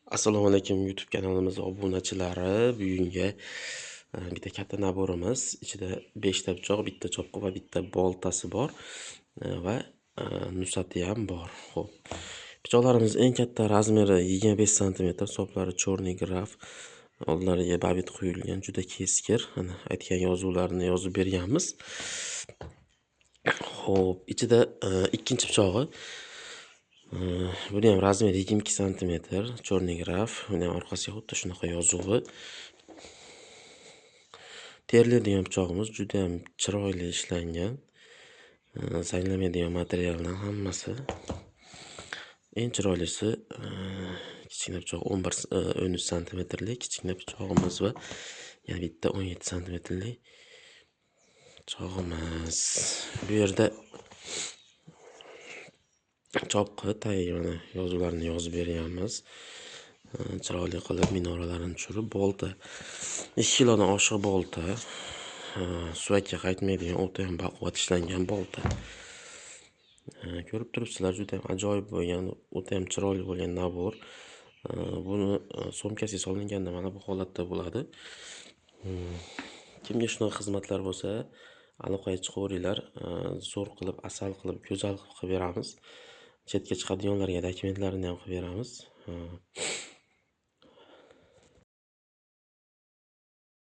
Assalomu alaykum YouTube kanalimiz obunachilari. Bugungi bitta katta naborimiz ichida 5 ta pichoq, bitta chopqi va bitta boltasi bor va nusati ham bor. Xo'p. Pichoqlarimiz eng katta razmeri 25 sm, soplari chorniy graf, oldilariga babit quyilgan, juda keskir. Mana aytgan yozuvlarni yozib berganmiz. Xo'p, ichida ikkinchi pichog'i. Buni ham razmeri 22 sm, chorniy graf, buni ham orqasiga xuddi shunaqa yozuvi. Teriladigan pichog'imiz juda ham chiroyli ishlangan. Zanglamaydigan materialdan hammasi. Eng chiroylisi kichkina pichoq 11 13 santimetrlik kichkina pichog'imiz va yana bitta 17 santimetrlik pichog'imiz. Bu yerda chopqi tagiga mana yozuvlarni yozib berganmiz. Chiroyli qilib minoralarini tushirib, bolta 2 kilodan oshiq bolta, suvakka qaytmaydigan, o'ta ham baquvvat ishlangan bolta. Ko'rib turibsizlar, juda ham ajoyib bo'lgan, o'ta ham chiroyli bo'lgan nabor. Buni so'mkasiga solinganda mana bu holatda bo'ladi. Kimga shunaqa xizmatlar bo'lsa, aloqaga chiqaveringlar. Zo'r qilib, asal qilib, go'zal qilib beramiz. Chetga chiqadiganlarga dokumentlarini ham qilib beramiz.